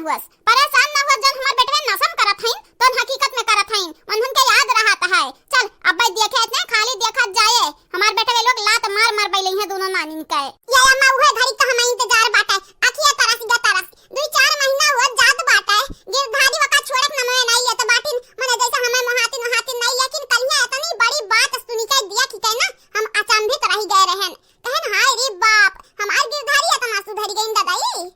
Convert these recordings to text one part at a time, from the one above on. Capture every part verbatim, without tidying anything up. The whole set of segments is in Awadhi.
बस, परेशान ना हो, जौन हमार बेटवे नशा में करत हईन, तौन हकीकत में करत हईन, उन्हन के याद रहत है। चल, अब्बे देखे इतने खाली देखत जाए, हमार बेटवे लोग लात मार मार बैलइहें दोनों नानिन के। ये अम्मा, उहे घड़ी का हमें इंतजार बाटे, अखिया तरस गया तरस। दुई चार महीना होत जात बाटे, गिरधारी वका छोड़े के नमवे नाई लेत बाटिन, मने जैसे हमें मोहातिन वहातिन नाई, लेकिन कलिया इतनी बड़ी बात सुनी के दिया कि कहना, हम अचंभित रह गए रहन। कहन, "हाय रे बाप, हमार गिरधारी इतना सुधर गईन ददाई।"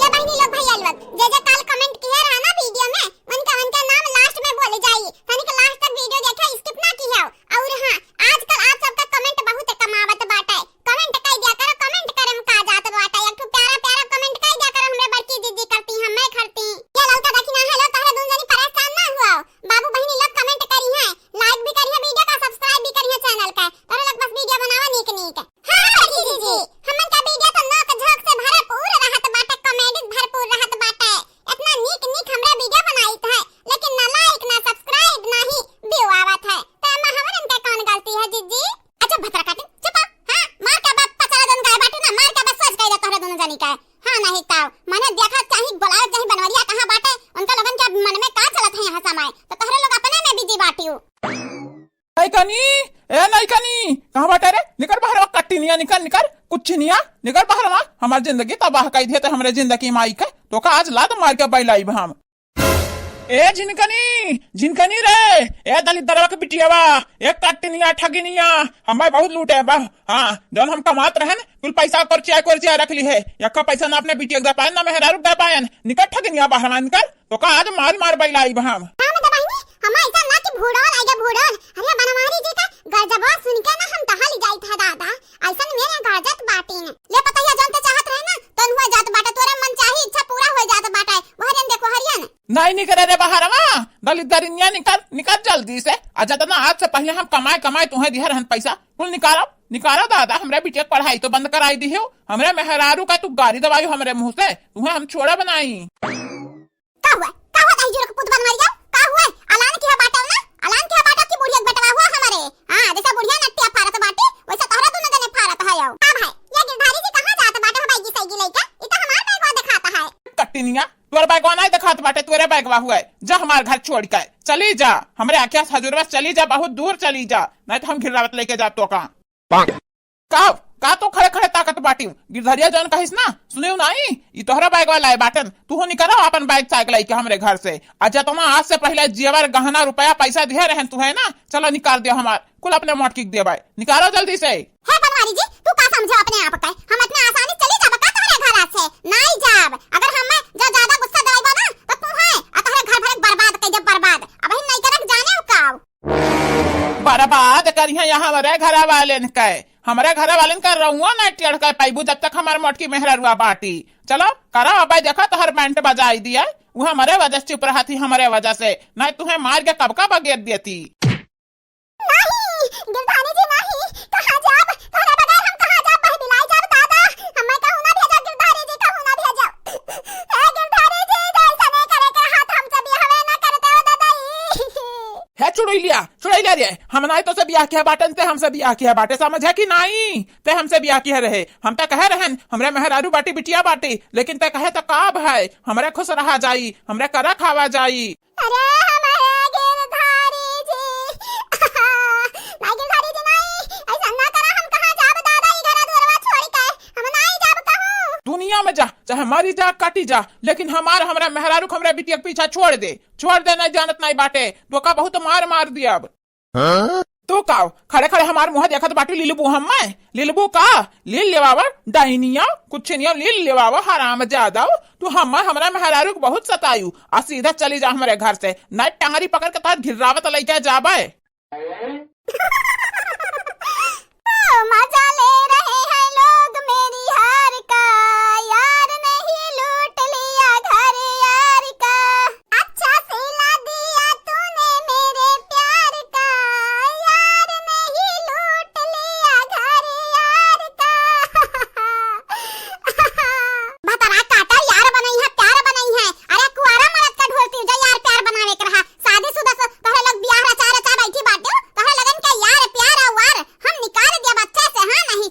ये बहिनी लोग, भैया लोग, जे जे काल comment किहे रहा ना video में, उनका, उनका नाम last में बोले जाई। तनिक last तक video देखे, skip ना किहे हो। और हाँ, आजकल आप सबका comment बहुत कम आवत बाटे, comment कई दिया करो, comment करे में का जात बाटे, एक ठो प्यारा प्यारा comment कई दिया करो, हमरे बड़की दीदी करती, हम मैं करती। ये ललका देखी ना, hello, तोहरे दुन जनी परेशान ना हुआ, बाबू बहिनी लोग comment करी हैं, like भी करी हैं, video का subscribe भी करी हैं channel का, तोहरे लोग बस video बनावा नीक नीक। हाँ, बड़की जीजी, हमन का video तो नोक झोंक से भरपूर रहत बाटे, comedy भरपूर रहत बाटे। इतना नीक नीक हमरा video बनाइत है, लेकिन ना like, ना subscribe, ना ही view आवत है। त एमा हमरन के कौन गलती है जीजी? अच्छा भतरा काटिन, चुप हो। हाँ, मार के बस पचरा जन गाय बाटू ना, मार के बस सोच कह दे तोहरे दोनों जनी का। हाँ, नहीं ताव, मने देखा चाही, बोलावे चाही बनवरिया कहाँ बाटे, उनका लोगन के मन में का चलत है यहाँ समय, तो तोहरे लोग अपने में busy बाटियो। नैकनी, ए नैकनी, कहाँ बाटे रे? निकर बहरवा, कट्टिनिया, निकर, निकर, कुछ निया, निकर बहरवा। हमार जिंदगी तबाह कई दिहे ते हमरे जिंदगी में आई के। तोका आज लात मार के बैलाइब हम। ए झिनकनी, झिनकनी रे, ए दलित दरवा के बिटियावा, ए कट्टिनिया, ठगिनिया, हमें बहुत लूटे बा। हाँ, जौन हम कमात रहन, कुल पैसा कोरचिया, कोरचिया रख लिहे। यक्का पैसा ना अपने बिटिया के दे पायन, ना मेहरारू के दे पायन। निकर ठगिनिया बहरवा, निकर। तोका आज मार मार बैलाइब हम। ना, ना दबाइनी, हम ऐसा ना कि भूडोल आइगे भूडोल। अरे बनवारी जी का गरजबवा सुन के ना हम दहल जाइत है दादा। ऐसन मेरे गरजत बाटिन। ले पतैया जौन ते चाहत रहे ना, तौन हुआ जात बाटे, तोरे मन चाही इच्छा पूरा हो जात बाटे। वह जन देखो हरियन। नहीं निकरे रे बहरवा, दलित दरिनिया निकर, निकर जल्दी से। आ जतना आज से पहले हम कमाए कमाए तुहे दिहे रहन पैसा, कुल निकारो, निकारो दादा, हमरे बिटिया के पढ़ाई तो बंद कराई दिहो। हमरे मेहरारू का तू गारी दवाई हमरे मुँह से, तुहे हम छोड़ा बनाई। का हुआ? का हुआ दाई जुरक पुत बनवारी जाओ? का हुआ? अलान किहा बाटल ना? अलान किहा बाटल कि बुढ़िया के बेटवा हुआ हमरे? हाँ, जैसा बुढ़िया नट्टिया फारत बाटे, वैसा तोहरा दोनों जने फारत है आओ। का भाई, ये गिरधारी जी कहाँ जात बाटे हो बैगी सैगी लइका? ई तो हमार बैगवा देखाता है। कट्टिनिया, तोर बैगवा नहीं देखात बाटे, तोरे बैगवा हुआ है। जा हमार घर छोड़ के चली जा, हमरे आँखिया से हजूरवा से चली जा, बहुत दूर चली जा, नहीं तो हम घिर्रावत लेके जाब तोका। का, का तू खड़े खड़े ताकत बाटिउ? गिरधरिया जौन कहिस ना, सुनिउ नाई, ई तोहरा बैगवा लाए बाटन। तू हो निकरो आपन बैग साइकिल लइके हमरे घर से। आ जतना आज से पहिले जेवर, गहना, रुपया, पैसा दिहे रहन तुहे ना, चलो निकाल दियो हमार, कुल अपने मोटकी के देबै। निकालो जल्दी से। हे बनवारी जी, तू का समझो अपने आप के? हम इतना आसानी चली जाब का तोहरे घर से? नाई जाब। अगर हम जो ज्यादा गुस्सा दिलाइबो ना, तो तू है, आ तोहरे घर भरे बर्बाद कर देब, बर्बाद। अब ही नहीं करक जाने हो का? बर्बाद करिहे यहाँ हमरे घर वालेन के, हमरे घर वालेन के रउआ नहीं टेढ़ कर पाइबू जब तक हमार मोटकी मेहररुआ बाटी। चलो करो अब, देखो तोहर बैंड बजाई दिया, वो हमरे वजह से चुप रहत ही, हमरे वजह से, नहीं तुहे मार के कब का बगेर देती। नहीं, गिरधारी जी नहीं, कहाँ जाब? तोहरे बगैर हम कहाँ जाब? बह बिलाई जाब दादा, हमें कहूँ ना भेजो गिरधारी जी, कहूँ ना भेजो। हे गिरधारी जी, जैसा नहीं करे के हाथ हमसे बियाहवे ना करते हो दादा ई। हे चुड़ैलिया, चुड़ैलिया रे, हम नाई तोसे बियाह किया बाटन, ते हमसे बियाह किया बाटे, समझे कि नाई? ते हमसे बियाह किया रहे, हम ते कहे रहन, हमरे मेहरारू बाटी, बिटिया बाटी, लेकिन ते कहे त का भाई, हमरे खुश रहा जाई, हमरे करा खावा जाई। अरे हमरे गिरधारी जी, ना गिरधारी जी नाई, ऐसा ना करा, हम कहाँ जाब दादा, ई घरा दुआरवा छोड़ के, हम नाई जाब कहूँ। दुनिया में जा, चाहे मरी जा, कटी जा, लेकिन हमार, हमरा मेहरारू के, हमरा बिटिया के पीछा छोड़ दे, छोड़ दे, नहीं जानत नहीं बाटे, तोका बहुत मार मार दियब। हाँ? तू का खड़े खड़े हमार मुँह देखत बाटू, लिलबू हम मैं? लिलबू का? लील लेवावा, डाइनिया, कुछ नहीं, लील लेवावा, हराम ज्यादा। तू हम, हमरा मेहरारू के बहुत सतायू, आ सीधा चली जा हमरे घर से, नहीं टंगरी पकड़ के तोहर घिर्रावत लइके जाबे। ओ, मजा ले रहे हैं लोग मेरी हार का, यार नहीं लूट लिया घर यार का। अच्छा सिला दिया तूने मेरे प्यार का, यार नहीं लूट लिया घर यार का। भतरा काटा यार बनई है, प्यार बनई है। अरे कुआरा मरद का ढोलती जा यार प्यार बनावे के रहा। शादीशुदा से तोहरे लोग बियाह रचा रचा बैठी बाटे, तोहरे लगन के यार प्यार और वार हम निकाल दिया बच्चे से, हाँ नहीं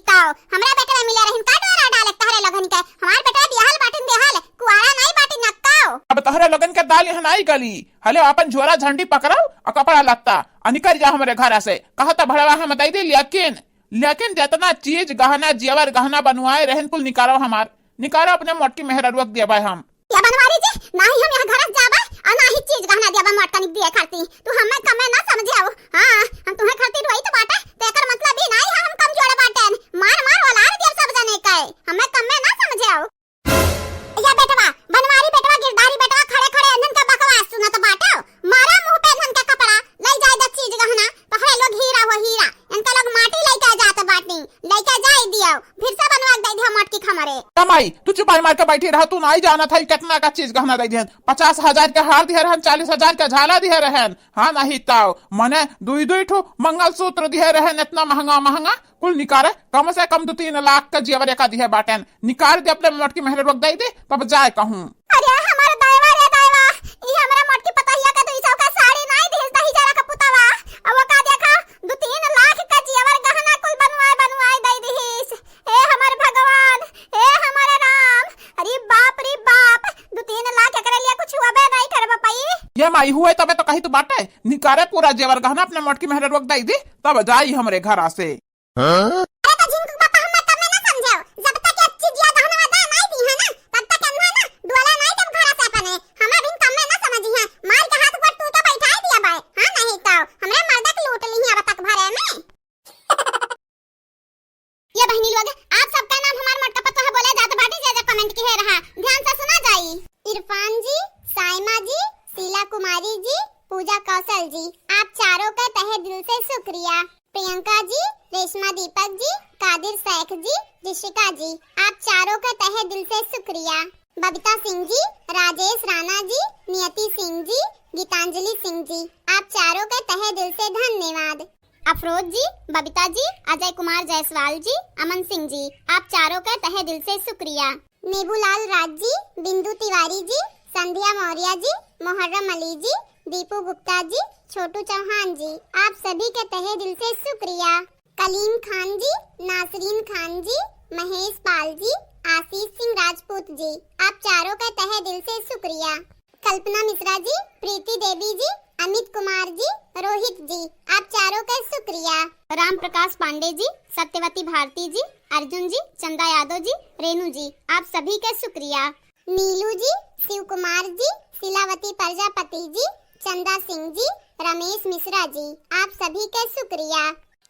दाल यहाँ नाई गली, हले अपन झोरा झंडी पकड़ाओ अउ कपड़ा लत्ता अउ निकल जा हमरे घर से। कहा त भड़वा हम दे दे, लेकिन, लेकिन जितना चीज गहना जेवर गहना बनवाए रहन कुल निकालो हमार, निकालो अपने मोटकी मेहररुआ के देबे हम। या बनवारी जी, नाही हम यहाँ घर से जाबे अउ नाही चीज गहना देबे मोटकनिक दिए खाती। तू हमें कमे ना समझेउ। हाँ, हम तुम्हें खातिर वही तो बाटे, तो एकर मतलब ई नाही है हम कमजोर बाटेन। मार मार ओलार देब सब जने के, हमें कमे ना समझेउ। या बेटवा, बनवारी बेटवा, गिरधारी बेटवा, खड़े खड़े इन्हन के बकवास सुनत बाटेउ। मारा मुँह पे इन्हन के कपड़ा, लई जाए द चीज गहना, तोहरे लोग हीरा हो हीरा, इनका लोग माटी लइके जात बाटी, लइके जाए दियो, फिर से बनवा के दे दियो मोटकी खमरे। ए माई, तू चुपाई मार के बैठी रहा, तू नाई जानत है कितना का चीज गहना दे दिहन, पचास हजार के हार दिहे रहन, चालीस हजार के झाला दिहे रहन, हाँ नहीं ताओ, मने दुई दुई ठो मंगलसूत्र दिहे रहन, इतना महंगा महंगा, कुल निकारे, कम से कम दो तीन लाख का जेवर एका दिहे बाटेन। निकार दे अपने मोटकी मेहररुआ के दे दे, तब जाए कहूँ। अरे हमारे दायवा रे दायवा, ई हमरा मोटकी पतहिया के दुई सौ का साड़ी नाई दिहिस दही जरा का पुतवा। अब वो का देखा, दो तीन लाख का जेवर गहना कुल बनवाए बनवाए दे दिहिस। हे हमर भगवान, हे हमर राम, अरे बाप रे बाप, दो तीन लाख एकरे लिए कुछ हुआ बे नाई करबा पाई। ए माई हुए तबे तो कही तो बाटे, निकारे पूरा जेवर गहना अपने मोटकी मेहररुआ के दे दे, तब जाई हमरे घरा से। हाँ? अरे तो झिनकू पापा, हमें कमे ना समझेउ। जब तक ये चीजिया गहनवा दे नाई दिहे ना, तब तक एन्हा ना डोले नाई देब घर से अपने। हमें भी कमे ना समझिहे। मार के हाथ गोड़ टूटे बैठाई दिया बाय। हाँ नहीं तो हमरे मर्दे के लूट लिही अब तक भरे में। ए बहिनी लोग, आप सबका नाम हमार मोटका पतोह बोले जात बाटी, जे जे comment किहे रहा। ध्यान से सुना जाई। इरफान जी, साइमा जी, शीला कुमारी जी, पूजा कौशल जी, आप चारों का तहे दिल से शुक्रिया। प्रियंका जी, रेशमा दीपक जी, कादिर शेख जी, ऋषिका जी, आप चारों का तहे दिल से शुक्रिया। बबीता सिंह जी, राजेश राणा जी, नियति सिंह जी, गीतांजलि सिंह जी, आप चारों का तहे दिल से धन्यवाद। अफरोज जी, बबीता जी, अजय कुमार जायसवाल जी, अमन सिंह जी, आप चारों का तहे दिल से शुक्रिया। नेबूलाल राज जी, बिंदु तिवारी जी, संध्या मौर्य जी, मोहर्रम अली जी, दीपू गुप्ता जी, छोटू चौहान जी, आप सभी के तहे दिल से शुक्रिया। कलीम खान जी, नासरीन खान जी, महेश पाल जी, आशीष सिंह राजपूत जी, आप चारों के तहे दिल से शुक्रिया। कल्पना मिश्रा जी, प्रीति देवी जी, अमित कुमार जी, रोहित जी, आप चारों के शुक्रिया। राम प्रकाश पांडे जी, सत्यवती भारती जी, अर्जुन जी, चंदा यादव जी, रेणु जी, आप सभी के शुक्रिया। नीलू जी, शिव कुमार जी, शीलावती प्रजापति जी, चंदा सिंह जी, रमेश मिश्रा जी, आप सभी के शुक्रिया।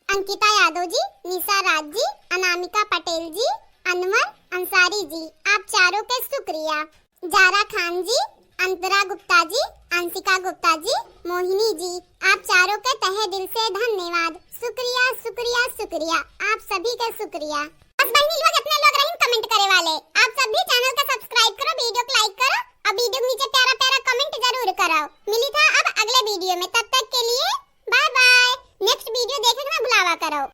अंकिता यादव जी, निशा राज जी, अनामिका पटेल जी, अनवर अंसारी जी, आप चारों के शुक्रिया। जारा खान जी, अंतरा गुप्ता जी, अंशिका गुप्ता जी, मोहिनी जी, आप चारों के तहे दिल से धन्यवाद। शुक्रिया, शुक्रिया, शुक्रिया, आप सभी के शुक्रिया। बस बहिनी लोग, इतने लोग रहीन comment करे वाले। आप सब भी channel का subscribe करो, video को like करो और video के नीचे प्यारा प्यारा comment जरूर करो। मिली था अब अगले video में, तब तक के लिए bye bye। Next video देखे के ना भुलावा करो।